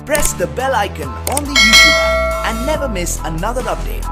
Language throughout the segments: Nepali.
press the bell icon on the YouTube app and never miss another update.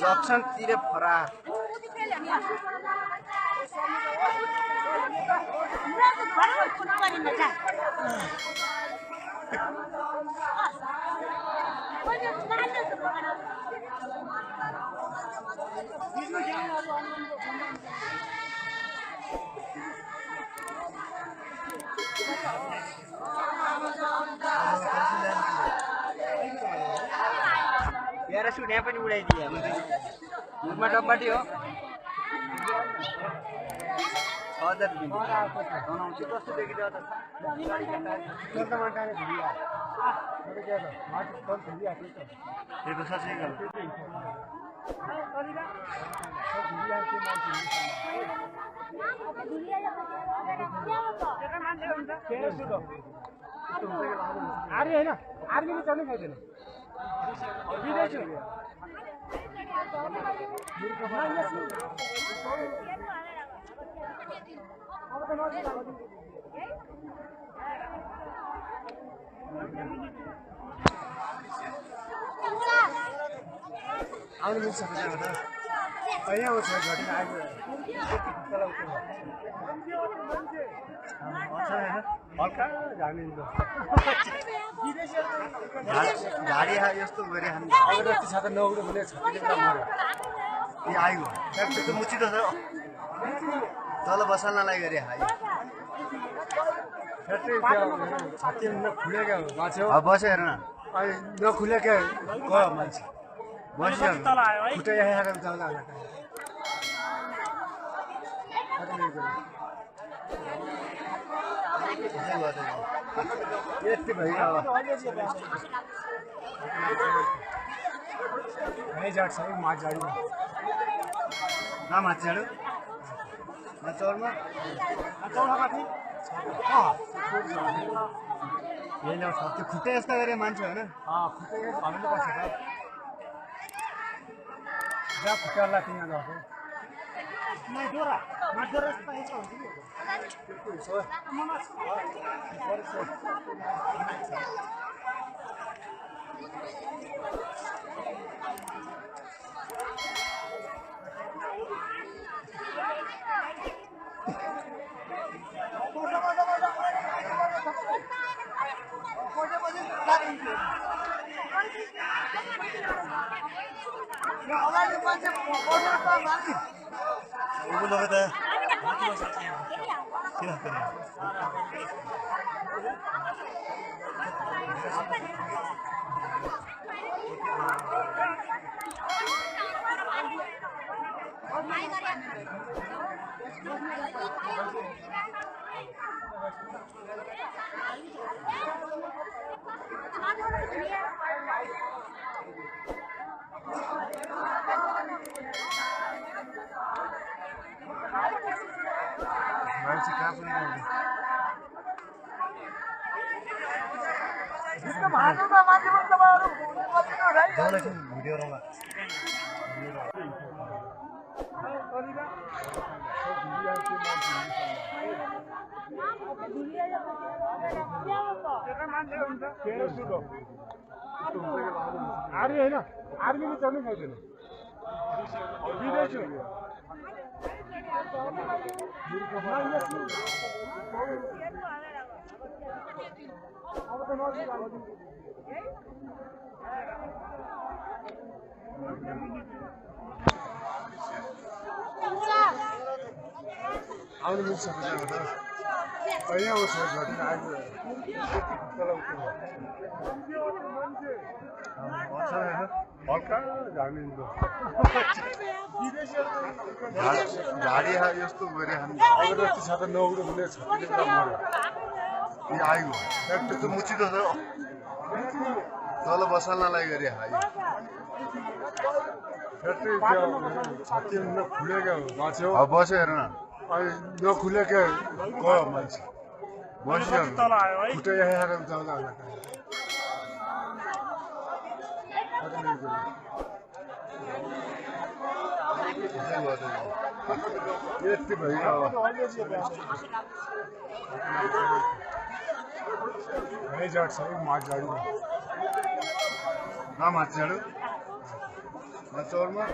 Junction तिरे फरा प्यारासुट यहाँ पनि उडाइदिए मुखमा डब्बाटी हो 1000 दिन बनाउँछ कस्तो देखिन्छ त त्यो त सच्चै गल आर्मी हैन आर्मीले चल्नै खाइदैन विदेशी हो आउनु मिल्छ त यहाँ आउँछ घटी आएको हल्का झार्ने झाडी यस्तो गरे अब जति छ त नउडो भने छ आइगो त्यो मुचिदो छ तल बसाल्नलाई गरे हाइ छाती नखुलेका बाछ्यो बस्यो हेर न अनि नखुलेका गयो मान्छे बस्यो खुट्टा यहाँ जाँदा यति भयो अब जाट्छ है माछ जाडु माछा छाडु चौरमा यही त्यो खुट्टा यस्तो गरे मान्छे होइन खुट्टा भन्नु पर्छ जहाँ खुट्टालाई त्यहाँ गएको मान्छे कहाँ पनि भिडियो आर्मी होइन आर्मीले चल्नु पाउँदैन विदेशी आउनु मिल्छ यहाँ आउँछ हल्का झाडी यस्तो गरे अगरबत्ती छ त नौलो हुने छ आइगो त्यो मुचिदो छ तल बसाल्नलाई गरे हाइ छाती नखुलेका बाछ्यो बस्यो हेर न अनि नखुलेका गयो मान्छे बस्यो खुट्टा यहाँ जाँदा यति भयो अब जाट्छ है माछ जाडु माछा छाडु चौरमा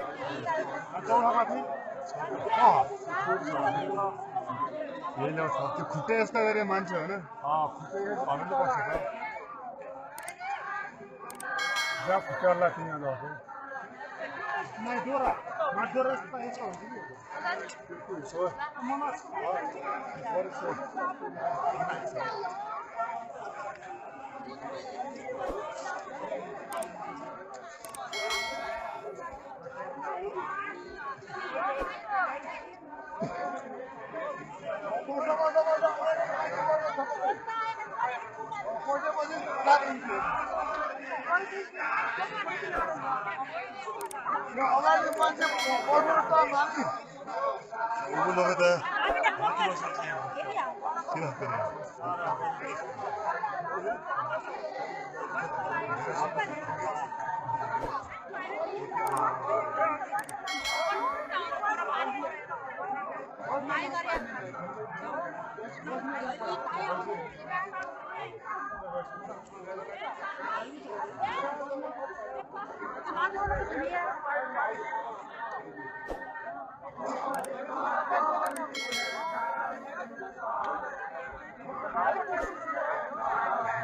यही त्यो खुट्टा यस्तो गरे मान्छे होइन खुट्टा भन्नु पर्छ जहाँ खुट्टालाई त्यहाँ गएको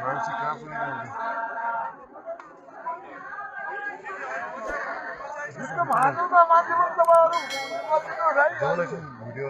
मान्छे कहाँ पनि भाषा मान्छे जाऊन व्हिडिओ